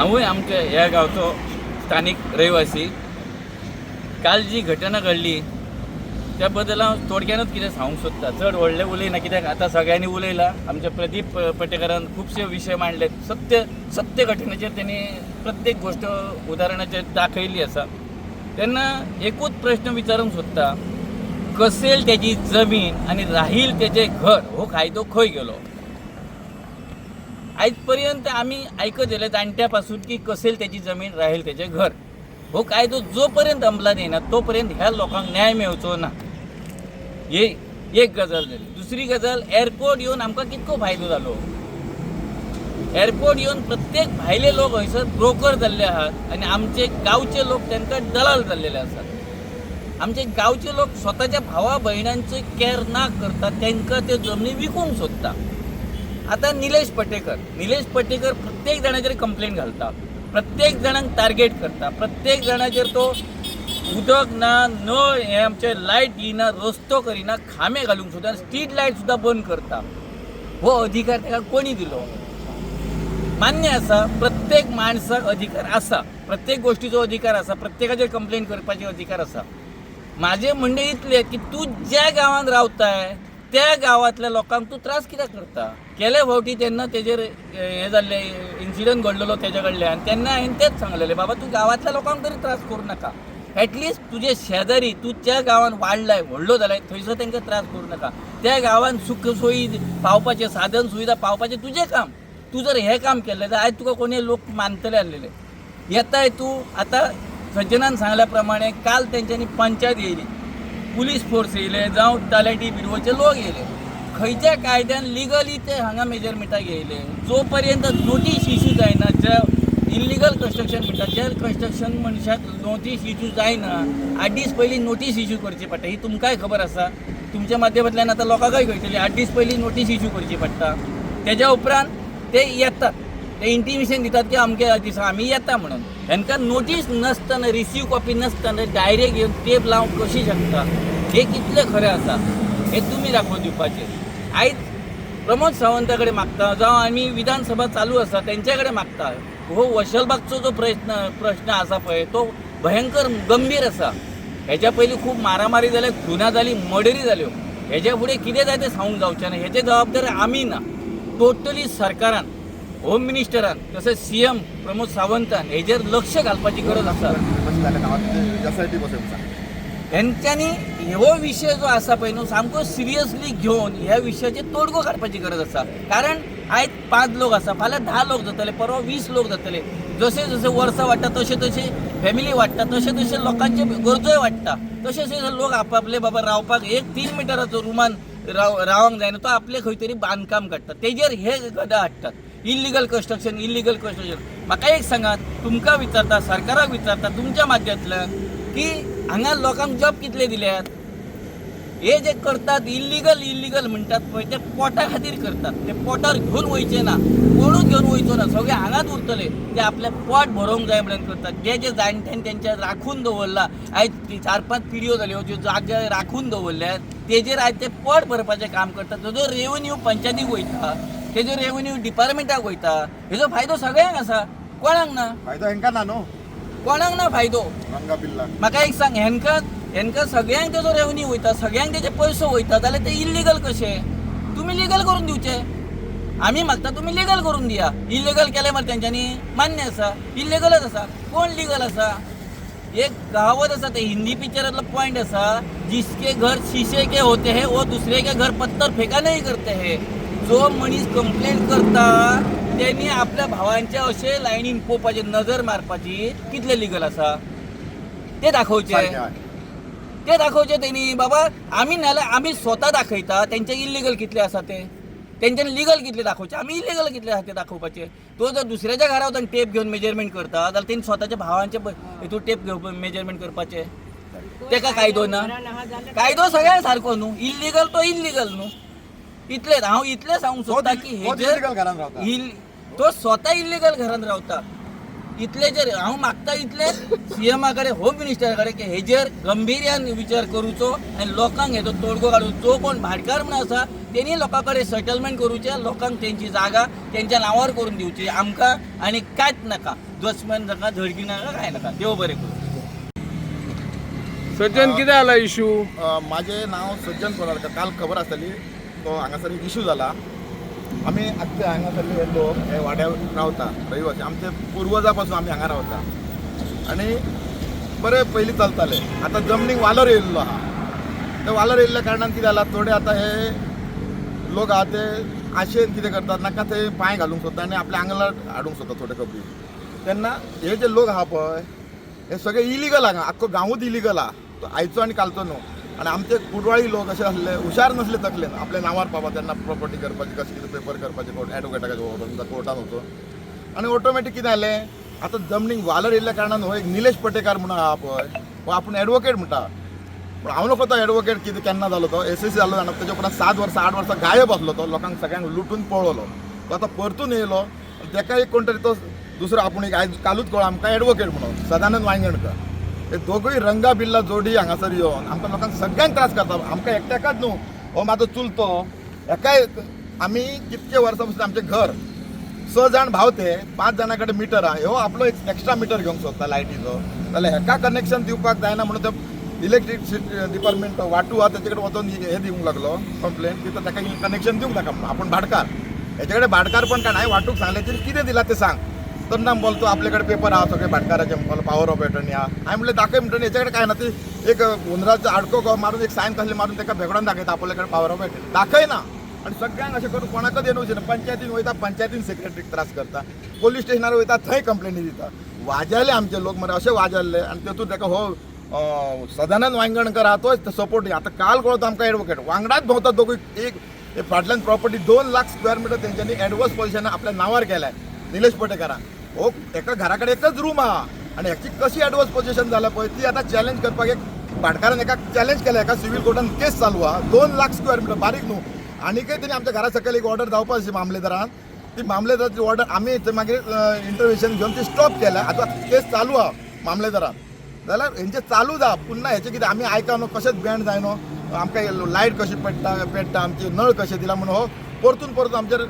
हांवूय आमच्या ह्या गांवचो स्थानीक रहिवासी. काल जी घटना घडली त्या बद्दल हांव थोडक्यानूच कितें सांगूंक सोदता. चड व्हडलें उलयना, कित्याक आतां सगळ्यांनी उलयलां. आमच्या प्रदीप पटेकारान खुबशे विशय मांडले. सत्य सत्य घटनेचेर तेणी प्रत्येक गोश्ट उदाहरणाचेर दाखयल्ली आसा. तेन्ना एकूच प्रश्न विचारूंक सोदता, कसेल त्याची जमीन आनी राहील त्याचें घर हो कायदो खंय गेलो? आयज पर्यंत आमी आयकत येयले जाणट्या पासून की कसेल त्याची जमीन राहील त्याचें घर. हो कायदो जो पर्यंत अंमलात येना तो पर्यंत ह्या लोकांक न्याय मेळचो ना. ही एक गजाल जाली. दुसरी गजाल, एअरपोर्ट येवन आमकां कितको फायदो जालो? एअरपोर्ट येवन प्रत्येक भायले लोक हयसर ब्रोकर जाल्ले आहात आनी आमचे गांवचे लोक तांकां दलाल जाल्लेले आसात. आमचे गांवचे लोक स्वताच्या भावा भयणांचे कॅर ना करता तांकां त्यो जमनी विकूंक सोदता. आतां निलेश पटेकर, निलेश पटेकर प्रत्येक जाणाचेर कंप्लेन घालता, प्रत्येक जाणांक टार्गेट करता, प्रत्येक जाणाचेर तो उदक ना, नळ हे आमचे लायट दिना, रस्तो करिना, खांबे घालूंक सोदता, स्ट्रीट लायट सुद्दां बंद करता. हो अधिकार ताका कोणी दिलो? मान्य आसा, प्रत्येक माणसाक अधिकार आसा, प्रत्येक गोश्टीचो अधिकार आसा, प्रत्येकाचेर कंप्लेन करपाचे अधिकार आसा. म्हाजें म्हणणें इतलें की तूं ज्या गांवांत रावताय त्या गांवांतल्या लोकांक तूं त्रास कित्याक करता? केले फावटी तेन्ना तेजेर हें जाल्लें, इन्सिडंट घडलेलो तेज्या कडल्यान, तेन्ना हांवें तेंच सांगलेलें, बाबा तूं गांवांतल्या लोकांक तरी त्रास करूं नाका, एटलिस्ट तुजे शेजारी, तूं ज्या गांवांत वाडलाय, व्हडलो जालाय, थंयसर तांकां त्रास करूं नाका. त्या गांवांत सुख सोयी पावपाचें, साधन सुविधा पावपाचें तुजें काम. तूं जर हें काम केलें जाल्यार आयज तुका कोणूय लोक मानतले आसलेले. येताय तूं आतां सज्जनान सांगल्या प्रमाणे काल तेंच्यांनी पंचायत येयली, पुलीस फोर्स येयले, जावं तलाठी बिरवोचे लोक येयले. खंयच्या कायद्यान लिगली ते हांगा मेजरमेंटाक येयले? जो पर्यंत नोटीस इशू जायना, ज्या इल्लिगल कन्स्ट्रक्शन म्हणटा, ज्या कन्स्ट्रक्शन मनशाक नोटीस इशू जायना, 8 दीस पयलीं नोटीस इशू करची पडटा. ही तुमकांय खबर आसा, तुमच्या माध्यमांतल्यान आतां लोकांकय कळटली. 8 दीस पयलीं नोटीस इशू करची पडटा. तेज्या उपरांत ते येतात, ते इंटिमेशन दितात की अमक्या दिसा आमी येता म्हणून. हेंकां नोटीस नासतना, रिसीव कॉपी नासतना डायरेक्ट येवन टेप लावंक कशी शकता? हें कितलें खरें आसा हें तुमी दाखोवन दिवपाचें. आयज प्रमोद सावंता कडेन मागता, जावं आमी विधानसभा चालू आसा तेंच्या कडेन मागता, हो वशलबागचो जो प्रश्न आसा पळय तो भयंकर गंभीर आसा. हेच्या पयलीं खूब मारामारी जाल्या, खुनां जाली, मर्डरी जाल्यो. हेच्या फुडें कितें जाय तें सांगूंक जावचें ना. हेचे जबाबदार आमी ना, टोटली सरकारान, होम मिनिस्टरान, तशेंच सीएम प्रमोद सावंतान हेजेर लक्ष घालपाची गरज आसा. हेंच्यांनी हो विशय जो आसा पळय न्हू सामको सिरियसली घेवन ह्या विशयाचेर तोडगो काडपाची गरज आसा. कारण आयज 5 लोक आसा, फाल्यां 10 लोक जातले, परवां 20 लोक जातले. जशें जशें वर्सां वाडटा तशें तशें फॅमिली वाडटा, तशें तशें लोकांचे गरजोय वाडटा, तशें तशें लोक आपापले बाबा रावपाक एक 3 मिटराचो रुमान रावंक जायना, तो आपले खंय तरी बांदकाम काडटा, तेजेर हे गदा हाडटात. Illegal construction, illegal construction. म्हाका एक सांगात, तुमकां विचारता, सरकाराक विचारता तुमच्या माध्यमांतल्यान की हांगा लोकांक जॉब कितले दिल्यात? हे जे करतात इल्लिगल इल्लिगल म्हणटात पळय, ते पोटा खातीर करतात. ते पोटार घेवन वयचे ना, कोणूच घेवन वयचो ना, सगळे हांगाच उरतले. ते आपलें पोट भरोवंक जाय म्हणून करतात. जे जे जाणट्यान तेंच्या राखून दवरला, आयज 4-5 पिढयो जाल्यो ज्यो जागे राखून दवरल्यात, तेजेर आयज ते पोट भरपाचें काम करतात. जो रेवन्यू पंचायतीक वयता, तेजो रेवन्यू डिपार्टमेंटाक वयता, हेजो फायदो सगळ्यांक आसा, कोणाक ना? फायदो हेंकां ना न्हू, कोणाक ना फायदो? रंगा बिल्ला. म्हाका एक सांग, हेंकां सगळ्यांक तेजो रेवन्यू वयता, सगळ्यांक तेजे पयसो वयता, जाल्यार ते इल्लिगल कशे? तुमी लिगल करून दिवचे. आमी मागता तुमी लिगल करून दिया. इल्लिगल केलें मरे तेंच्यांनी, मान्य आसा, इल्लिगलच आसा. कोण लिगल आसा? एक कहावत आसा, ते हिंदी पिक्चरांतलो पॉयंट आसा, जिसके घर शीशे के होते हैं वो दुसरे के घर पत्थर फेका नहीं करते हैं. जो मनीस कंप्लेन करता तेणी आपल्या भावांच्या अशे लायनीन पळोवपाची, नजर मारपाची, कितले लिगल आसा ते दाखोवचे, ते दाखोवचे तेणी. बाबा आमी नाल्यार आमी स्वता दाखयता तेंचे इल्लिगल कितले आसा ते, तेंच्यानी लिगल कितले दाखोवचे, आमी इल्लिगल कितले आसा ते दाखोवपाचे. तो जर दुसऱ्याच्या घरा वचून टेप घेवन मेजरमेंट करता जाल्यार तेणी स्वताच्या भावांचे हितून टेप घेवन मेजरमेंट करपाचे. तेका कायदो ना? कायदो सगळ्यांक सारको न्हू, इल्लिगल तो इल्लिगल न्हू. इतलें हांव इतलें सांगूंक सोदता की हेजेर तो स्वता इल्लिगल घरान रावता. इतले जर हांव मागता इतलें सीएमा कडेन, होम मिनिस्टरा कडेन की हेजेर गंभीर्यान विचार करूचो आनी लोकांक हेजो तोडगो काडून जो कोण भाटकार म्हण आसा तेणी लोकां कडेन सेटलमेंट करूचें, लोकांक तेंची जागा तेंच्या नांवार करून दिवची. आमकां आनी कांयच नाका, दुस्मान नाका, धडकी नाका, कांय नाका. देव बरें करूं. सज्जन, कितें जाला इशू? माझे नाव सज्जन कोराडकर. काल खबर आसताली तो हांगासर एक इशू जाला. आमी आत्तां हांगासरले हे लोक हे वाड्यार रावता, रहिवासी. आमचे पुर्वजा पासून आमी हांगा रावता आनी बरें पयलीं चलताले. आतां जमनीक वालोर येयल्लो आहा. ते वालोर येयल्ल्या कारणान कितें जाला, थोडे आतां हे लोक आहा ते आशेन कितें करतात, नाका ते पांय घालूंक सोदता आनी आपल्या आंगलार हाडूंक सोदता थोडे खबरी. तेन्ना हे जे लोक आहा पळय, हे सगळे इलिगल हांगा, आख्खो गांवूच इलिगल आहा, तो आयचो आनी कालचो न्हू. आनी आमचे कुडवाळी लोक अशे आसले, हुशार नसले तकलेन, आपल्या नांवार पावता तेन्ना प्रॉपर्टी करपाची, कशें कितें पेपर करपाचे, कोर्ट एडवोकेटाक वचून, कोर्टान वचून. आनी ऑटोमॅटीक कितें जालें, आतां जमनीक वालोर येयल्ल्या कारणान हो एक निलेश पटेकार म्हणून आहा पळय, हो आपूण एडवोकेट म्हणटा, पूण हांव नको तो एडवोकेट कितें केन्ना जालो, तो एस एस सी जालो जाणा. तेच्या उपरांत 7 वर्सां 8 वर्सां गायब आसलो तो, लोकांक सगळ्यांक लुटून पळयलो. तो आतां परतून येयलो आनी तेका एक कोण तरी तो दुसरो आपूण एक आयज कालूच कळ्ळो आमकां एडवोकेट म्हणून, सदानंद वायंगणकर. हे दोगूय रंगा बिल्ला जोडी हांगासर येवन आमकां लोकांक सगळ्यांक त्रास करता. आमकां एकट्याकच न्हू, हो म्हाजो चुलतो, हेकाय. आमी कितके वर्सां पसून आमचें घर, स जाण भाव, ते पांच जाणां कडेन मिटर आहा. ह्यो आपलो एक एक्स्ट्रा मिटर घेवंक सोदता लायटीचो, जाल्यार हेका कनेक्शन दिवपाक जायना म्हणून ते इलेक्ट्रीक डिपार्टमेंट वाटू आहा, तेचे कडेन वचोन हे दिवंक लागलो कंप्लेन की तो ताका कनेक्शन दिवंक नाका म्हणून, आपूण भाटकार. हेचे कडेन भाटकार पण काय हांवें वाटूक सांगलें, तेणी कितें दिलां तें सांग. तर ना बोलतो, आपले कडेन पेपर आहा सगळे भाटकाराचे, म्हणपाक पावर ऑफ एटर्नी आहा. हांवें म्हणलें दाखय म्हणटकीर हेचे कडेन काय ना, ती एक हुंदराचो आडको मारून एक सायन कसले मारून ताका भेगडोन दाखयता आपल्या कडेन पावर ऑफ एटर्नी. दाखयना. आनी सगळ्यांक अशें करून कोणाकच येवन वचना. पंचायतीन वयता, पंचायतीन सेक्रेटरीक त्रास करता. पोलीस स्टेशनार वयता, थंय कंप्लेनी दिता. वाजायले आमचे लोक मरे, अशे वाजायले. आनी तेतून ताका हो सदानंद वायंगणकर आहा तोच सपोर्ट. आतां काल कळतो आमकां एडवोकेट वांगडाच भोंवता दोगूय. एक हे फाटल्यान प्रॉपर्टी 2 लाख स्क्वेअर मिटर तेंच्यांनी एडवर्स पोझिशन आपल्या नांवार केलाय निलेश पटेकारान. हो एका घरा कडेन एकच रूम आहा आनी हेची कशी एडवर्स पोझिशन जाल्या पळय, ती आतां चॅलेंज करपाक एक भाटकारान एका चॅलेंज केल्या. एका सिवील कोर्टान केस चालू आहा. 2 लाख स्क्वेअर मिटर बारीक न्हू. आनीकय तेणी आमच्या घरा सकयल एक ऑर्डर जावपा आशिल्ली मामलेदारान, ती मामलेदाराची ऑर्डर आमी थंय मागीर इंटरवेशन घेवन ती स्टॉप केल्या. आतां केस चालू आहा मामलेदारान. जाल्यार हेंचे चालू जा पुन्हा हेचे कितें आमी आयका न्हू, कशेंच बँड जायनो. आमकां लायट कशी पेट्टा पेट्टा, आमची नळ कशे दिला म्हणून हो परतून परतून आमचेर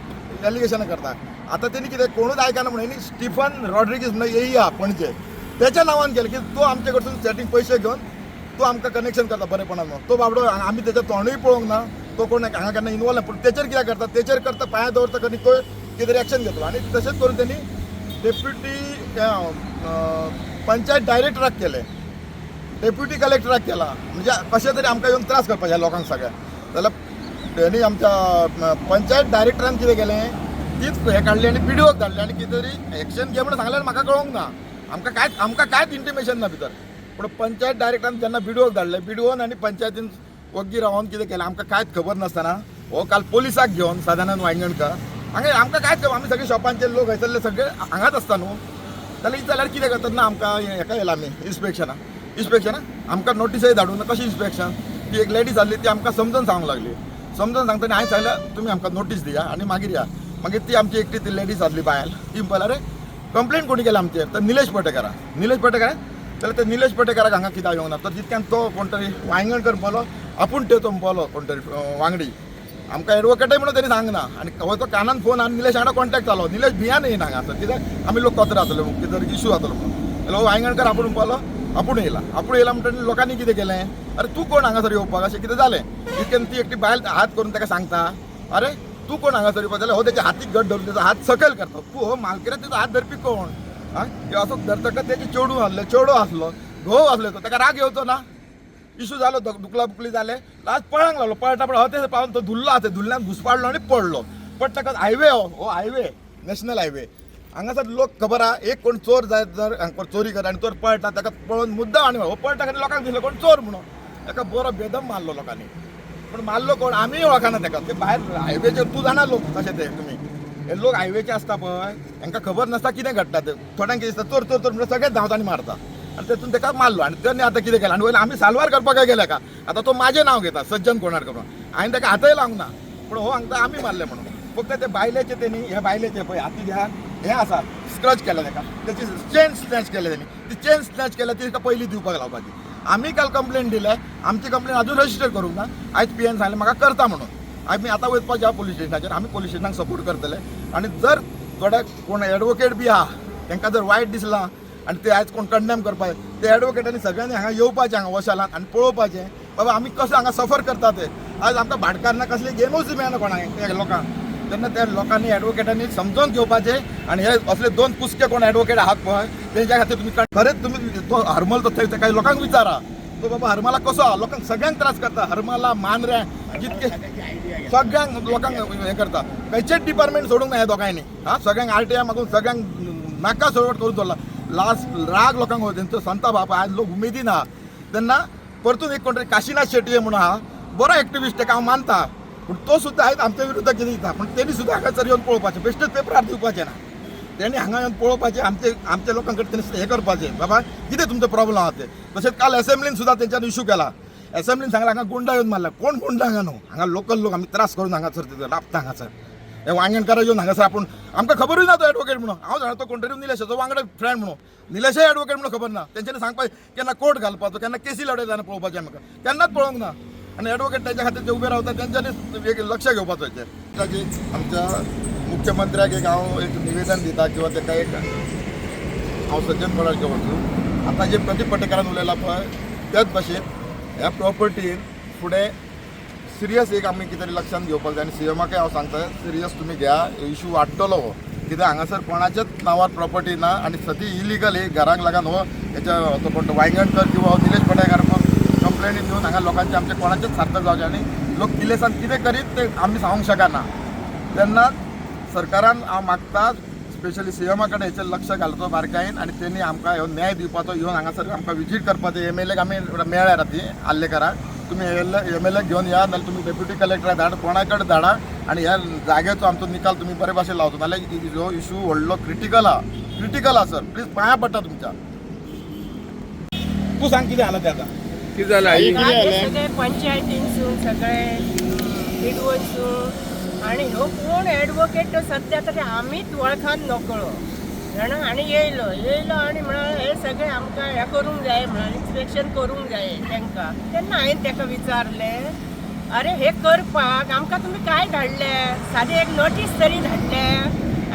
एलिगेशनां करता. आतां तेणी कितें कोणूच आयकना म्हणून हेणी स्टिफन रॉड्रिगीज म्हणून येई आहा पणजे, तेच्या नांवान केलें की तो आमचे कडसून सेटींग पयशे घेवन तो आमकां कनेक्शन करता बरेपणान म्हणून. तो बाबडो आमी तेच्या तोंडूय पळोवंक ना, तो कोण हांगा केन्ना इनवॉल्व ना, पूण तेचेर कित्याक करता, तेचेर करता, पांयां दवरता आनी तो कितें तरी एक्शन घेतलो. आनी तशेंच करून तेणी डेप्युटी पंचायत डायरेक्टराक केलें, डेप्युटी कलेक्टराक केला. म्हणजे कशें तरी आमकां येवन त्रास करपाचे ह्या लोकांक सगळ्यांक. जाल्यार तेणी आमच्या पंचायत डायरेक्टरान कितें केलें, तीच हें काडली आनी बिडीओक धाडली आनी कितें तरी एक्शन घे म्हणून सांगल्यार म्हाका कळोंक ना. आमकां कांयच इंटिमेशन ना भितर. पूण पंचायत डायरेक्टरान जेन्ना बिडीओक धाडलें, बिडीओन आनी पंचायतीन वग्गी रावन कितें केलें आमकां कांयच खबर नासतना हो काल पोलिसाक घेवन सदानंद वायंगणकर हांगा. आमकां कांयच खबर, आमी सगळे शॉपांचे लोक हयसरले सगळे हांगाच आसता न्हू. जाल्यार जाल्यार कितें करतात ना, आमकां हेका येयला आमी इन्स्पेक्शनाक. इन्स्पेक्शनाक आमकां नोटीसय धाडूंक ना. कशें इन्स्पेक्शन? ती एक लेडीज आहली, ती आमकां समजून सांगूंक लागली. समजून सांगतना हांवें सांगलें, तुमी आमकां नोटीस दिया आनी मागीर या. मागीर ती आमची एकटी ती लेडीज आहली बायल, ती म्हणपाक अरे कंप्लेन कोणी केल्या आमचेर? तर निलेश पटेकारा. निलेश पटेकार जाल्यार ते निलेश पटेकाराक हांगा कित्याक येवंक ना? तर तितक्यान तो कोण तरी वायंगणकर म्हणपालो, आपूण तो म्हणपालो कोण तरी वांगडी. आमकां एडवोकेटय म्हणून तेणी सांगना. आनी हो तो कानान फोन आनी निलेश हांगा कॉन्टेक्ट जालो. निलेश भियान येयना हांगा कित्याक आमी लोक कचरो जातलो, कितें तरी इशू जातलो म्हणून. जाल्यार हो वायंगणकर आपूण म्हणपालो आपूण येयला. आपूण येयला म्हणटकीर लोकांनी कितें केलें, अरे तूं कोण हांगासर येवपाक, अशें कितें जालें. तितक्यान ती एकटी बायल हात करून ताका सांगता, अरे तूं कोण हांगासर येवपाक? जाल्यार हो तेच्या हातीक घट धरून तेचो हात सकयल करता. तूं हो मालकिरा तेचो हात धरपी कोण? आं, असो धरतकच तेचे चेडूं आहलें, चेडो आसलो, घोव आसलो, तो ताका राग येवचो ना? इशू जालो, दुकला बुकली जाले. लास्ट पळांक लागलो. पळटा पळटा हो ते पावन तो धुल्लो आसा, धुल्ल्यान घुसपाडलो आनी पडलो. पडटकच हायवे, हो हो हायवे, नॅशनल हायवे हांगासर लोक खबर आहा, एक कोण चोर जायत जर हांगा चोरी करता आनी चोर पळटा, ताका पळोवन मुद्दाम आनी हो पळटा खातीर लोकांक दिसलो कोण चोर म्हणून, ताका बरो बेदम मारलो लोकांनी. पूण मारलो कोण आमीय वळखना ताका. ते भायर हायवेचेर तूं जाणा लोक कशे ते, तुमी हे लोक हायवेचे आसता पळय, हांकां खबर नासता कितें घडटा तें. थोड्यांक कितें दिसता, चोर चोर चोर म्हणल्यार सगळेच धांवता आनी मारता. आनी तेतून ताका मारलो आनी तेणी आतां कितें केलें आनी वयल्यान आमी साल्वार करपाक काय गेले का. आतां तो म्हाजें नांव घेता सज्जन कोणाडकर म्हणून. हांवें ताका हातय लावंक ना, पूण हो सांगता आमी मारले म्हणून. फक्त ते बायलेचे तेणी ह्या बायलेचे पळय हाती ह्या हें आसा, स्क्रच केला ताका, तेची चेन स्नॅच केल्या तेणी. ती चेन स्नॅच केल्या ती ताका पयलीं दिवपाक लावपाची. आमी काल कंप्लेन दिले, आमची कंप्लेन अजून रजिस्टर करूंक ना. आयज पीएन सांगलें म्हाका करता म्हणून. आमी आतां वचपाचे आहा पोलीस स्टेशनाचेर, आमी पोलीस स्टेशनाक सपोर्ट करतले. आनी जर थोडे कोण एडवोकेट बी आहा तांकां जर वायट दिसलां आनी ते आयज कोण कंडेम करपाक, ते एडवोकेटांनी सगळ्यांनी हांगा येवपाचें, हांगा वशालान आनी पळोवपाचें बाबा आमी कशें हांगा सफर करता ते. आयज आमकां भाटकारांना कसली गेमूच मेळना कोणाक त्या लोकांक, तेन्ना त्या लोकांनी एडवोकेटांनी समजून घेवपाचें. आनी हे असले दोन कुसके कोण एडवोकेट आहात पळय तेंच्या खातीर तुमी खरेंच तुमी तो हरमल तो थंय काही लोकांक विचारा तो बाबा हरमला कसो आहा, लोकांक सगळ्यांक त्रास करता. हरमला मांद्र्या जितके सगळ्यांक लोकांक हें करता, खंयचेच डिपार्टमेंट सोडूंक ना ह्या दोगांयनी. हा, सगळ्यांक आरटीआय मागून सगळ्यांक नाका सोडवट करून दवरला. लास्ट राग लोकांक हो, तेंचो संताप आहा, आयज लोक उमेदीन आहा. तेन्ना परतून एक कोण तरी काशिनाथ शेटये म्हणून आहा, बरो एक्टिविस्ट, ताका हांव मानता, पूण तो सुद्दां आयज आमच्या विरुद्ध कितें दिता, पूण तेणी सुद्दां हांगासर येवन पळोवपाचें, बेश्टेच पेपरार दिवपाचें ना, तेणी हांगा येवन पळोवपाचें, आमचे आमच्या लोकां कडेन तेणी हें करपाचें, बाबा कितें तुमचो प्रॉब्लम आहा ते. तशेंच काल एसेंब्लीन सुद्दां तेंच्यानी इशू केला. एसेंब्लीन सांगलां हांगा गुंडा येवन मारला. कोण गुंडा हांगा न्हू, हांगा लोकल लोक आमी त्रास करून हांगासर ते राबता. हांगासर हे वांगणकार येवन हांगासर आपूण आमकां खबरूय ना तो एडवोकेट म्हणून. हांव जाणा तो कोण तरी निलेशाचो वांगडा फ्रेंड म्हणून, निलेशय एडवोकेट म्हणून खबर ना. तेंच्यांनी सांगपाक केन्ना कोर्ट घालपाचो, केन्ना केसी लडयता पळोवपाचें, आमकां केन्नाच पळोवंक ना. आनी एडवोकेट तेच्या खातीर जे उबे रावता तेंच्यांनी एक लक्ष घेवपाचो हेचेर. ताची आमच्या मुख्यमंत्र्याक एक हांव एक निवेदन दिता किंवा ताका एक हांव सज्जन कोणाक वचूं आतां जे प्रदीप पटेकारान उलयला पळय त्याच भाशेन ह्या प्रॉपर्टीन फुडें सिरियस एक आमी कितें तरी लक्षांत घेवपाक जाय. आनी सीएमाकय हांव सांगता, सिरियस तुमी घेया, इशू वाडटलो हो. कित्याक हांगासर कोणाच्याच नांवार प्रॉपर्टी ना आनी सदी इलिगल ही घरांक लागून हो हेच्या तो कोण तो वायंगणकर किंवा हो निलेश पटेकार कंप्लेनी दिवन हांगा लोकांचे आमचे कोणाचेच सार्थक जावचें आनी लोक किलेसान कितें करीत ते आमी सांगूंक शकना. तेन्ना सरकारान हांव मागता स्पेशली सीएमा कडेन हेचेर लक्ष घालचो बारकायेन आनी तेणी आमकां हो न्याय दिवपाचो, येवन हांगासर आमकां विजीट करपाचो. एमएलएक आमी मेळ्ळ्या राती आर्लेकाराक, तुमी एमएलएक घेवन या, नाल्यार तुमी डेप्युटी कलेक्टराक धाड, कोणा कडेन धाडा आनी ह्या जाग्याचो आमचो निकाल तुमी बरे भाशेन लावचो. नाल्यार हो इशू व्हडलो क्रिटिकल आहा, क्रिटिकल आहा सर, प्लीज पांयां पडटा तुमच्या. तूं सांग कितें जाला तें आतां. कितें जालें आई? हे सगळे पंचायतीनसून सगळे पिडवनसून आणि ह्यो कोण एडवोकेट तो सध्या तरी आमीच वळखान नकळो जाणा. आनी येयलो येयलो आनी म्हणा हे सगळे आमकां हें करूंक जाय म्हणून इन्स्पेक्शन करूंक जाय तांकां. तेन्ना हांवें ताका विचारलें, अरे हे करपाक आमकां तुमी काय धाडले, सादी एक नोटीस तरी धाडले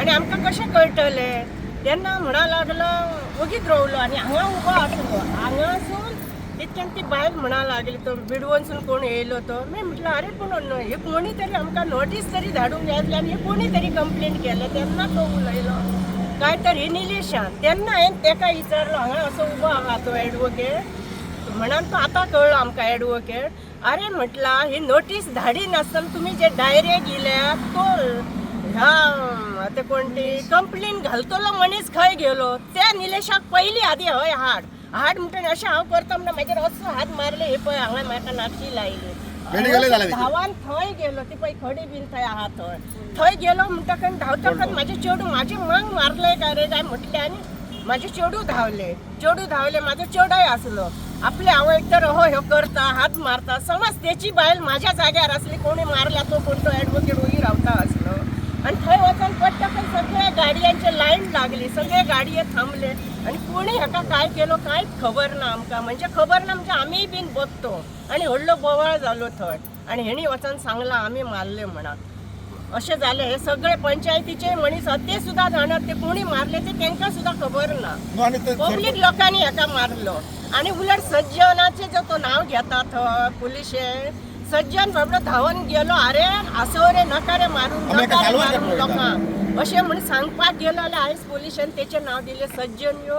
आनी आमकां कशें कळटलें. तेन्ना म्हणा लागलो ओगीत रावलो आनी हांगा उबो आसलो. हांगासून इतक्यान ती बायल म्हणा लागली तो बिडवनसून कोण येयलो तो. मी म्हटलं अरे पूण हे कोणी तरी आमकां नोटीस तरी धाडूंक जाय आसली आनी हे कोणी तरी कंप्लेन केलें. तेन्ना तो उलयलो काय तर हे निलेशान. तेन्ना हांवें ताका विचारलो हांगा असो उबो आहा तो एडवोकेट म्हणून तो आतां कळ्ळो आमकां एडवोकेट. अरे म्हटलां ही नोटीस धाडी नासतना तुमी जे डायरेक्ट येयल्या तो ह्या आतां कोण ती कंप्लेन घालतलो मनीस खंय गेलो. त्या निलेशाक पयली आदी हय हाड हाड म्हणटा अशें हांव करता म्हणटा म्हाजेर असो हात मारले हे पळय हांगा म्हाका नाक्षी लायली. मेडिकलय जालें तेचें. धांवान थंय गेलो, ती पळय खडी बीन थंय आहा थंय थंय गेलो म्हणटकच धांवतकच म्हाजे चेडूं म्हाजे मांग मारले काय रे काय म्हटलें आनी म्हाजे चेडूं धांवले, चेडूं धांवले. म्हाजो चेडोय आसलो आपले आवयक तर हो ह्यो करता हात मारता समज तेची बायल म्हाज्या जाग्यार आसली, कोणी मारला तो कोण तो एडवोकेट वयर रावता आसलो. आनी थंय वचून पडटकच सगळ्या गाडयांचे लायन लागली, सगळे गाडये थांबले आनी कोणी हाका काय केलो कांयच खबर ना आमकां. म्हणजे खबर ना म्हणजे आमीय बीन बघतो आनी व्हडलो बोवाळ जालो थंय आनी हेणी वचून सांगलां आमी मारले म्हणा अशें जालें. हे सगळे पंचायतीचे मनीस आहा ते सुद्दां जाणात ते कोणी मारले ते तांकां सुद्दां खबर ना. न्हू आनी ते पब्लीक लोकांनी हाका मारलो. आनी उलट सज्जनाचें जो तो नांव घेता थंय पुलिशे सज्जन बाबडो धांवन गेलो, अरे आसो रे नका रे मारून आमी एका नका रे साल्वार मारून करता. लोकांक अशें म्हण सांगपाक गेलो जाल्यार आयज पुलिशेन तेचें नांव दिलें सज्जन यो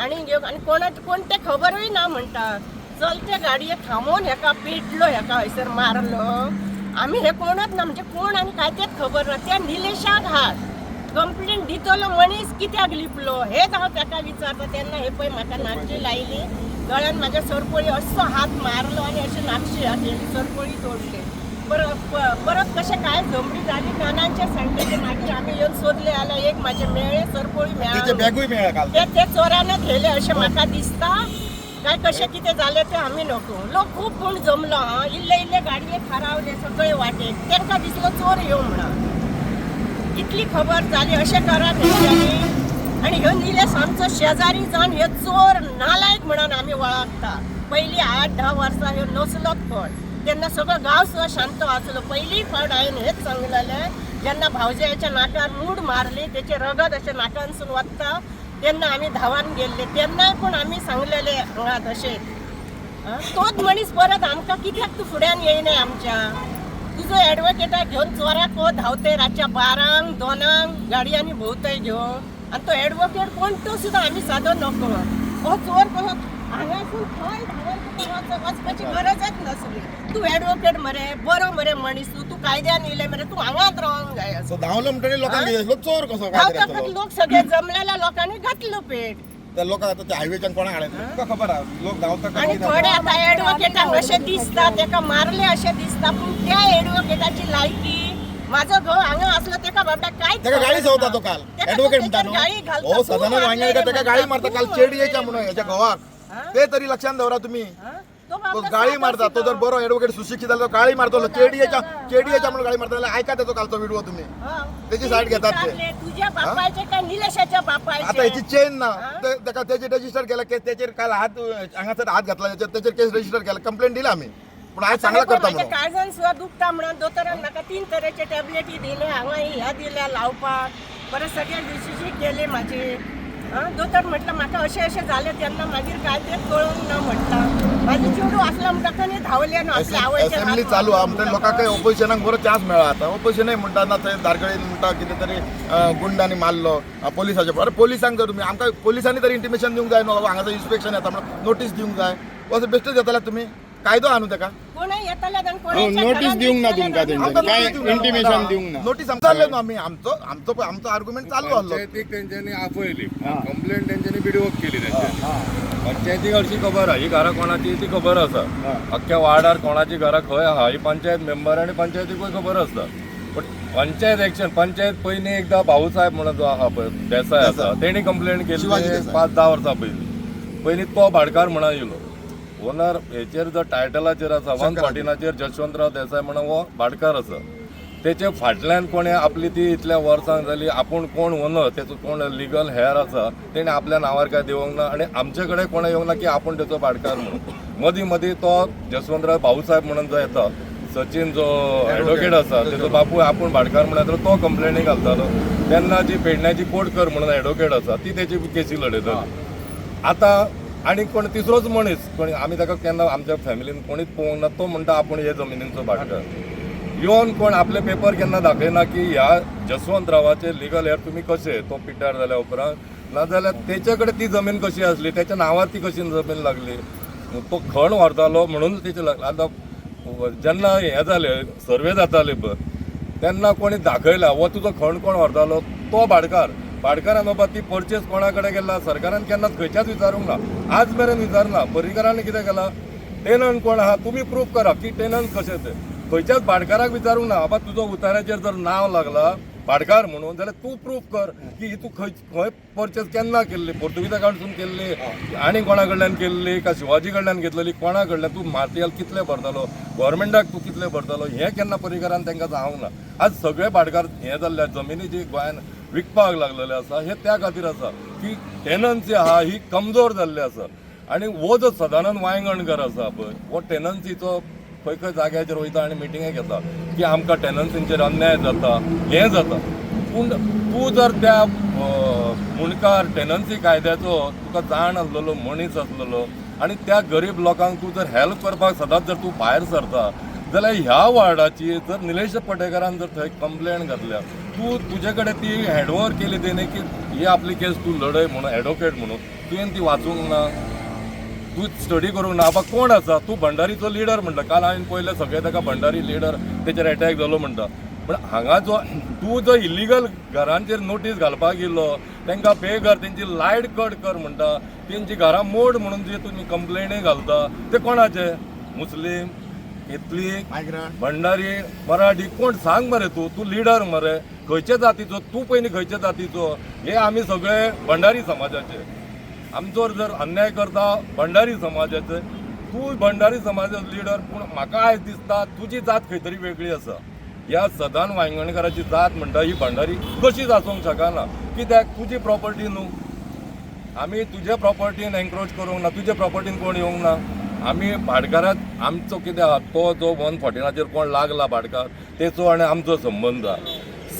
आनी यो आनी कोणाक कोण तें खबरूय ना म्हणटा. चलते गाडये थांबोवन हेका पेटलो, हेका हयसर मारलो. आमी हे कोणच ना म्हणजे कोण आनी काय तेच खबर ना. त्या निलेशाक हाड कंप्लेन दितलो मनीस कित्याक लिपलो हेच हांव ताका विचारता. तेन्ना हे पळय म्हाका नाक्षी लायली गळ्यान म्हाज्या सरपळी असो हात मारलो आनी अशी नाक्षी केली, सरपळी तोडली. परत परत कशें काय जमडी जाली कानांचे सांगले. मागीर आमी येवन सोदले जाल्यार एक म्हाजे मेळ्ळे सरपळी तेचे मेळ्ळे बॅगूय मेळ्ळें काल. ते ते चोरानच व्हेले अशें म्हाका दिसता. काय कशें कितें जालें तें आमी नको. लोक खूब कोण जमलो हा, इल्ले इल्ले गाडये थारावले सगळे वाटेक, तांकां दिसलो चोर येवं म्हणून इतली खबर जाली. अशें करात हेंच्यांनी. आनी ह्यो निलेश आमचो शेजारी जावन ह्यो चोर नालायक म्हणून आमी वळखता. पयलीं 8-10 वर्सां ह्यो नसलोत खंय. तेन्ना सगळो गांव सुद्दां शांत आसलो. पयली फावट हांवें हेच सांगलेलें, जेन्ना भावजयाच्या नाकार मूड मारली, तेचें रगत अशें नाकानसून वता तेन्ना आमी धांवान गेल्ले, तेन्नाय पूण आमी सांगलेले हांगा तशें. तोच मनीस परत आमकां कित्याक तूं फुड्यान येयना आमच्या? तुजो एडवोकेटाक घेवन चोराक हो धांवतय रातच्या 12-2 गाडयांनी भोंवतय घेवन, आनी तो एडवोकेट कोण तो सुद्दां आमी सादो नको. हो चोर कसो हांगासून थंय धांवन तुका वचपाची गरजच नासली. तूं एडवोकेट मरे, बरो मरे मनीस तूं, तूं कायद्यान येयले मरे, तूं हांगाच रावंक जाय असो. सो धांवलो म्हणटकीर लोकांक कितें दिसलो, चोर कसो काय तरी धांवतकच आसतलो. लोक सगळे जमलेल्या लोकांनी घातलो पेट. त्या लोकांक आतां त्या हायवेच्यान कोणाक हाडलें तुका खबर आहा, लोक धांवता. आणि थोडे आता ऍडव्होकेटाक अशें दिसता, तेका मारले अशें दिसता, पूण त्या ऍडव्होकेटाची लायकी, माझो घोव हांगा आसलो तेका बाबड्याक कांयच तेका गाळी खबर संवता ना. तो काल तेका ऍडव्होकेट तो म्हणटा तेचेर गाळी न्हू, घालता, हो तूं सदानंद मारलें वांयगणकर तेका म्हणटा, गाळी मारता तूं काल मारलें चेडयेच्या म्हणून म्हणटा. हेच्या घोवाक, हा? ते तरी लक्षात दवरा तुमी. हा? तो तो बाबडो गाळी सादो मारता, तो सिदो. जर बरो ऍडव्होकेट सुशिक्षित जाल्यार तो गाळी मारतलो, चेडयेच्या चेडयेच्या म्हणून गाळी मारता जाल्यार आयका तेचो कालचो व्हिडिओ तुमी. हा. तेची सायड घेतात ते. विचारले, तुझ्या बापायचे काय निलेशाच्या बापायचे? आता हेची चेन ना, हा? तेका तेचेर रजिस्टर केला केस, तेचेर काल हात हांगासर हात घातला तेचेर, तेचेर केस रजिस्टर केला, कंप्लेंट दिला आमी, पूण आज चांगला करता माझ्या म्हणून. काळजान सुद्दां दुखता म्हणून दोतोरान म्हाका 3 तरेचे टॅबलेटी दिले, हांगा ह्या दिल्या लावपाक, परत सगळे डिसिजी केले माझे. दोतोर म्हटलं म्हाका अशें अशें जालें तेन्ना मागीर काय तें कळूंक ना म्हटलं. म्हाजें चेडूं आसलें म्हणटकच न्ही धांवलें न्हू आपल्या आवयच्या असेंब्ली हात चालू आहा मारलो म्हणटकीर लोकांकय ओपोजिशनाक बरो चान्स मेळ्ळा. आतां ओपोजिशनय म्हणटा ना थंय धारगळीन म्हणटा कितें तरी गुंडांनी मारलो पोलिसाचे. अरे पोलिसांक जर तुमी आमकां पोलिसांनी तरी इंटिमेशन दिवंक जाय न्हू, बाबा हांगासर इन्स्पेक्शन येता म्हणून नोटीस दिवंक जाय. असो बेश्टेच येताले तुमी, कायदो आहा न्हू तेका. कोणय येताले आनी कोणाच्या नोटीस घरान दिवंक ना दिसतालें तुमकां आनी तेंच्यांनी, आमकां काय नोटीस दिवंक ना. इंटिमेशन दिवंक ना. नोटीस आमकां चालले न्हू आमी, आमचो आमचो पळय आमचो आर्ग्युमेंट चालू आहलो. पंचायतीक तेंच्यांनी आपयली, कंप्लेंट तेंच्यांनी बिडवक केली. तेंच्यांनी पंचायतीक हरशी खबर आहा ही घरां कोणाची ती खबर आसा, अख्ख्या वार्डार कोणाची घरां खंय आहा ही पंचायत मेंबर आनी पंचायतीकूय खबर आसता. बट पंचायत एक्शन, पंचायत पयलीं एकदां भाऊसाहेब म्हणून जो आहा पळय देसाय आसा, तेणी कंप्लेंट शिवाजी केल्ली देसाय. 5-10 वर्सां पयलीं. पयलीं तो भाटकार म्हणून येयलो ओनर हेचेर जो टायटलाचेर आसा 114चेर जशवंतराव देसाय म्हणून हो भाटकार आसा. तेचे फाटल्यान कोणें आपली ती इतल्या वर्सां जाली आपूण कोण ओनर, तेचो कोण लिगल हेर आसा तेणें आपल्या नांवार काय दिवंक ना आनी आमचे कडेन कोणें येवंक ना की आपूण तेचो भाटकार म्हणून. मदीं मदीं तो जसवंतराव भाऊसाहेब म्हणून जो येता सचिन जो एडवोकेट आसा तेचो बापूय आपूण भाटकार म्हणून येतालो, तो कंप्लेनी घालतालो. तेन्ना जी पेडण्याची कोटकर म्हणून एडवोकेट आसा ती तेची केसी लडयताली. आतां आनी कोण तिसरोच मनीस कोणी आमी ताका केन्ना आमच्या फॅमिलीन कोणीच पळोवंक ना, तो म्हणटा आपूण हे जमिनीचो भाटकार. येवन कोण आपले पेपर केन्ना दाखयना की ह्या जसवंतरावाचे लिगल हेर तुमी कशे, तो पिड्ड्यार जाल्या उपरांत नाजाल्यार तेचे कडेन ती जमीन कशी आसली, तेच्या नांवार ती कशी जमीन लागली, तो खण व्हरतालो म्हणून तेचे लागले. आतां जेन्ना हें जालें सर्वे जाताले पळय तेन्ना कोणी दाखयला हो तुजो खण कोण व्हरतालो तो भाटकार. भाटकारान बाबा ती परचेस कोणा कडेन केला सरकारान केन्नाच खंयच्याच विचारूंक ना, आज मेरेन विचारना. पर्रीकारान कितें केलां, टेनंट कोण आहा तुमी प्रूफ करा की टेनंट कशें तें. खंयच्याच भाटकाराक विचारूंक ना बाबा तुजो उताऱ्याचेर जर नांव लागला भाटकार म्हणून जाल्यार तूं प्रूफ कर की ही तूं खंय खंय परचेस केन्ना केल्ली, पोर्तुगीजा कडसून केल्ली आनी कोणा कडल्यान केल्ली काय शिवाजी कडल्यान घेतलेली, कोणा कडल्यान तूं मार्टियल कितले भरतालो, गव्हर्मेंटाक तूं कितले भरतालो, हें केन्ना पर्रीकारान तांकां सांगूंक ना. आज सगळे भाटकार हें जाल्ले जमिनी जी गोंयान विकपाक लागलेले आसा हे त्या खातीर आसा की टेनन्सी आहा ही कमजोर जाल्ली आसा. आनी हो जो सदानंद वायंगणकर आसा पळय हो टेनन्सीचो खंय खंय जाग्याचेर वयता आनी मिटिंगे घेता की आमकां टेनन्सींचेर अन्याय जाता हें जाता. पूण तूं जर त्या मुंडकार टेनन्सी कायद्याचो तुका जाण आसलेलो मनीस आसलेलो आनी त्या गरीब लोकांक तूं जर हेल्प करपाक सदांच जर तूं भायर सरता जाल्यार ह्या वार्डाची जर निलेश पटेकारान जर थंय कंप्लेन घातल्या, तूं तुजे कडेन ती हँडओवर केली तेणी की ही आपली केस तूं लडय म्हणून एडवोकेट म्हणून, तुवें ती वाचूंक ना, तूं स्टडी करूंक ना. बाबा कोण आसा तूं भंडारीचो लिडर म्हणटा, काल हांवें पळयलें सगळे ताका भंडारी लिडर तेचेर एटॅक जालो म्हणटा. पूण हांगा जो तूं जो इलिगल घरांचेर नोटीस घालपाक येयलो तांकां बेघर, तेंची लायट कट कर म्हणटा, तेंची घरां मोड म्हणून जे तुमी कंप्लेनी घालता ते कोणाचे, मुस्लीम, केथलीक, भंडारी, मराठी, कोण सांग मरे तूं, तूं लिडर मरे खंयचे जातीचो, तूं पयलीं खंयचे जातीचो. हे आमी सगळे भंडारी समाजाचे, आमचो जर अन्याय करता भंडारी समाजाचे, तूं भंडारी समाजाचो लिडर. पूण म्हाका आयज दिसता तुजी जात खंय तरी वेगळी आसा. ह्या सदान वायंगणकाराची जात म्हणटा ही भंडारी कशीच आसूंक शकना, कित्याक तुजी प्रॉपर्टी न्हू, आमी तुजे प्रॉपर्टीन एन्क्रोच करूंक ना, तुजे प्रॉपर्टीन कोण येवंक ना. आमी भाटकाराक आमचो कितें आहा तो जो 114चेर कोण लागला भाटकार तेचो आनी आमचो संबंद आहा.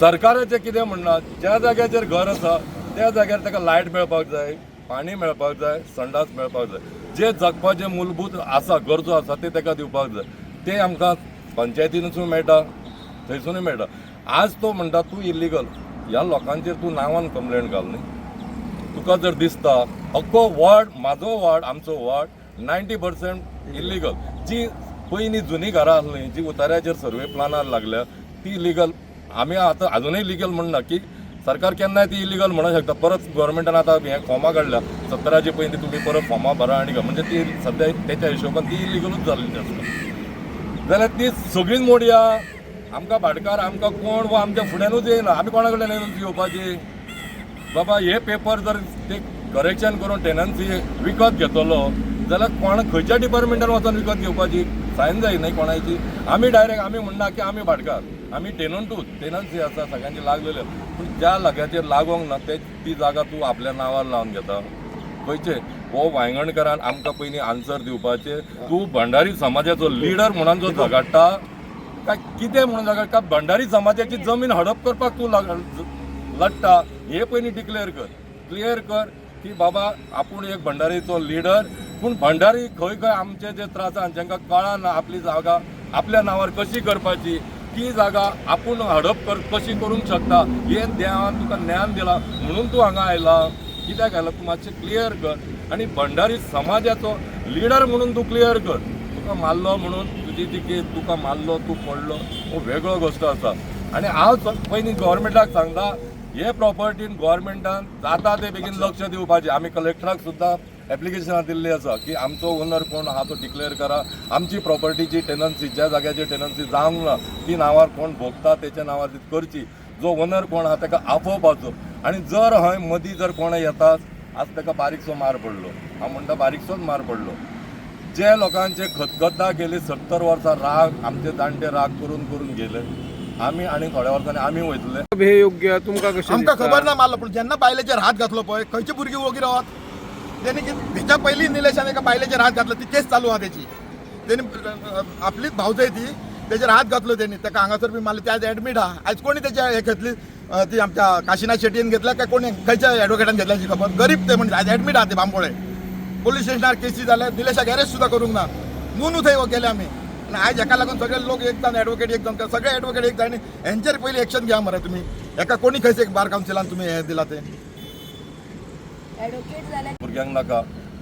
सरकाराचें कितें म्हणणं, ज्या जाग्याचेर घर आसा त्या जाग्यार ताका लायट मेळपाक जाय, पाणी मेळपाक जाय, संडास मेळपाक जाय, जे जगपाचे मूलभूत आसा गरजो आसा ते ताका दिवपाक जाय. ते आमकां पंचायतीनसून मेळटा, थंयसुनूय मेळटा. आज तो म्हणटा तूं इलिगल, ह्या लोकांचेर तूं नांवान कंप्लेन घाल न्ही. तुका जर दिसता अख्खो वॉर्ड, म्हाजो वॉर्ड, आमचो वॉर्ड 90% इलिगल. जी पयलीं जुनी घरां आसलीं, जी उतार्याचेर सर्वे प्लानार लागल्या ती इलिगल. आमी आतां अजुनूय लिगल म्हणना की सरकार केन्नाय ती इलिगल म्हणूंक शकता. परत गोवोरमेंटान आतां हें फॉर्मां काडल्या 17चे पयलीं तुमी परत फॉर्मां भरा आनी म्हणजे ती सद्या तेच्या हिशोबान ती इलिगलूच जाल्ली आसता. जाल्यार ती सगळींच मोडया. आमकां भाटकार आमकां कोण वा आमच्या फुड्यानूच येयना, आमी कोणा कडल्यान येवन येवपाची? बाबा हे पेपर जर ते करेक्शन करून टेनन्सी विकत घेतलो जाल्यार कोण खंयच्या डिपार्टमेंटान वचोन विकत घेवपाची? सायन जाय न्ही कोणाची. आमी डायरेक्ट आमी म्हणना की आमी भाटकार, आमी टेनंटूच, टेनन्सी आसा सगळ्यांची लागलेली. पूण ज्या जाग्याचेर लागोंक ना ते ती जागा तूं आपल्या नांवार लावन घेता खंयचे? हो वांयगणकारान आमकां पयलीं आन्सर दिवपाचें. तूं भंडारी समाजाचो लिडर म्हणून जो झगडटा काय कितें म्हणून झगडटा? भंडारी समाजाची जमीन हडप करपाक तूं लडटा हे पयलीं डिक्लेअर कर. क्लियर कर की बाबा आपूण एक भंडारीचो लिडर, पूण भंडारी खंय खंय आमचे जे त्रास आसा जांकां कळना आपली जागा आपल्या नांवार कशी करपाची, ती जागा आपूण हडप कर कशी करूंक शकता, हे देवान तुका ज्ञान दिलां म्हणून तूं हांगा आयला. कित्याक आयला तूं मातशें क्लियर कर आनी भंडारी समाजाचो लिडर म्हणून तूं क्लियर कर. तुका मारलो म्हणून तुजी जी केस, तुका मारलो तूं पडलो हो वेगळो गोश्ट आसा. आनी हांव पयलीं गोवोरमेंटाक सांगता, हे प्रॉपर्टीन गोवोरमेंटान जाता ते बेगीन लक्ष दिवपाचें. आमी कलेक्टराक सुद्दां एप्लिकेशनां दिल्ली आसा की आमचो ओनर कोण आहा तो डिक्लेअर करा, आमची प्रॉपर्टीची टेनन्सी ज्या जाग्याची टेनन्सी जावंक ना ती नांवार कोण भोगता तेच्या नांवार ती करची, जो ओनर कोण आहा ताका आपोवपाचो. आनी जर हय मदीं जर कोण येता, आज ताका बारीकसो मार पडलो, हांव म्हणटा बारीकसोच मार पडलो. जे लोकांचे खतखता गेली 70 वर्सां राग, आमचे जाणटे राग करून करून गेले, आमी आनी थोड्या वर्सांनी आमी वयतले. हे योग्य तुमकां कशें आमकां दिसता? खबर ना मारलो, पूण जेन्ना बायलेचेर हात घातलो पळय, खंयची भुरगीं वोगी रावत? तेणी हेच्या पयलीं निलेशान एका बायलेचेर हात घातलो, ती केस चालू आहा तेची. तेणी आपलीच भावजय ती, तेजेर हात घातलो तेणी, ताका हांगासर बी मारले, ते आयज एडमीट आहा. आयज कोणी तेच्या हे घेतली, ती आमच्या काशिनाथ शेटयेन घेतल्या काय कोणी खंयच्या एडवोकेटान घेतल्या अशी खबर. गरीब ते म्हणजे आयज एडमीट आहा ते बांबोळे पोलीस स्टेशनार केसी जाल्या. निलेशाक अरेस्ट सुद्दां करूंक ना, न्हू थंय गेले आमी. आनी आयज हेका लागून सगळे लोक एक जावन एडवोकेट एक जावन सगळे एडवोकेट एक जावन हेंचेर पयलीं एक्शन घ्या मरे तुमी. हेका कोणी खंयचे एक बार कावन्सिलान तुमी हें दिलां तें? ॲडव्होकेट जाल्यार भुरग्यांक नाका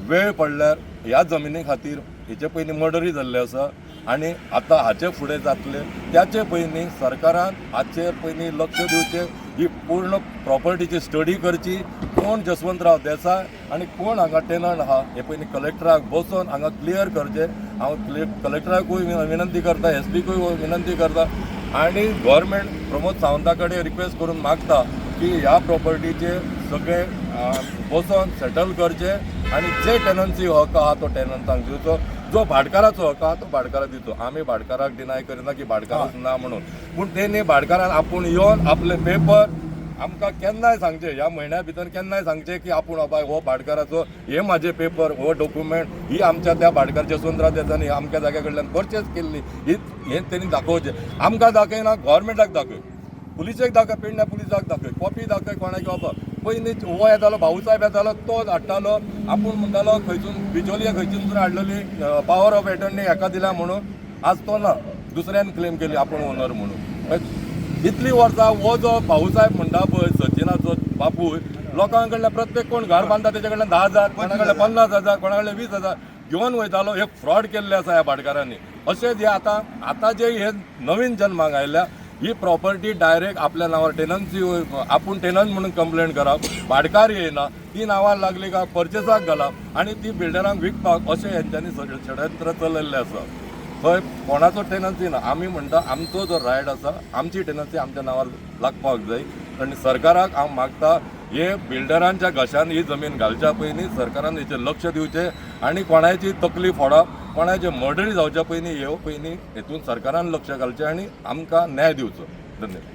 वेळ पडल्यार ह्या जमिनी खातीर हेचे पयलीं मर्डरी जाल्ले आसा आनी आतां हाचे फुडें जातले. त्याचे पयलीं सरकारान हाचेर पयलीं लक्ष दिवचें, ही पूर्ण प्रॉपर्टीची स्टडी करची, कोण जसवंतराव देसाय आनी कोण हांगा टेनंट आहा हे पयलीं कलेक्टराक बसोन हांगा क्लियर करचें. हांव कलेक्टराकूय विनंती करता, एस पीकूय विनंती करता आनी गव्हर्मेंट प्रमोद सावंता कडेन रिक्वेस्ट करून मागता की ह्या प्रॉपर्टीचे सगळे बसोन सेटल करचे आनी जे टेनन्सी हक आहा तो टेनंटांक दिवचो, जो भाटकाराचो हक आहा तो भाटकाराक दिवचो. आमी भाटकाराक डिनाय करिना की भाटकारूच ना म्हणून, पूण तेणी भाटकारान आपूण येवन आपले पेपर आमकां केन्नाय सांगचें, ह्या म्हयन्या भितर केन्नाय सांगचें की आपूण बाबा हो भाटकाराचो, हे म्हाजे पेपर, हो डॉक्युमेंट, ही आमच्या त्या भाटकार जसवंतराव देसानी आमच्या जाग्या कडल्यान परचेस केल्ली, ही हें तेणी दाखोवचें. आमकां दाखयना, गव्हर्मेंटाक दाखय, पुलिसेक दाखय, पेडण्या पुलिसाक दाखय, कॉपी दाखय कोणाक. बाबा पयलीं हो येतालो, भाऊ साहेब येतालो, तो हाडटालो, आपूण म्हणटालो खंयसून बिचोलिया खंयसून हाडलेली पावर ऑफ एटर्नी हेका दिल्या म्हणून. आज तो ना, दुसऱ्यान क्लेम केली आपूण ओनर म्हणून. इतली वर्सां हो जो भाऊ साहेब म्हणटा पळय, सचिनाचो बापूय, लोकां कडल्यान प्रत्येक कोण घर बांदता तेच्या कडल्यान 10,000, कोणा कडल्यान 50,000, कोणा कडल्यान 20,000 घेवन वयतालो. हे फ्रॉड केल्ले आसा ह्या भाटकारांनी. अशेंच हे आतां आतां जे हे नवीन जन्माक आयल्या ही प्रॉपर्टी डायरेक्ट आपल्या नांवार टेनन्सी, आपूण टेनंट म्हणून कंप्लेन करप, भाटकार येयना, ती नांवार लागली काय परचेसाक घालप आनी ती बिल्डरांक विकपाक, अशें हेंच्यांनी सगळें षडयंत्र चलयल्लें आसा. थंय कोणाचो टेनन्सी ना. आमी म्हणटा आमचो जो रायट आसा, आमची टेनन्सी आमच्या नांवार लागपाक जाय. आनी सरकाराक हांव मागता, हे बिल्डरांच्या घशान ही जमीन घालच्या पयलीं सरकारान हेचेर लक्ष दिवचें आनी कोणाची तकली फोडप, कोणाचे मर्डरी जावच्या पयलीं, हे पयलीं हेतून सरकारान लक्ष घालचें आनी आमकां न्याय दिवचो. धन्यवाद.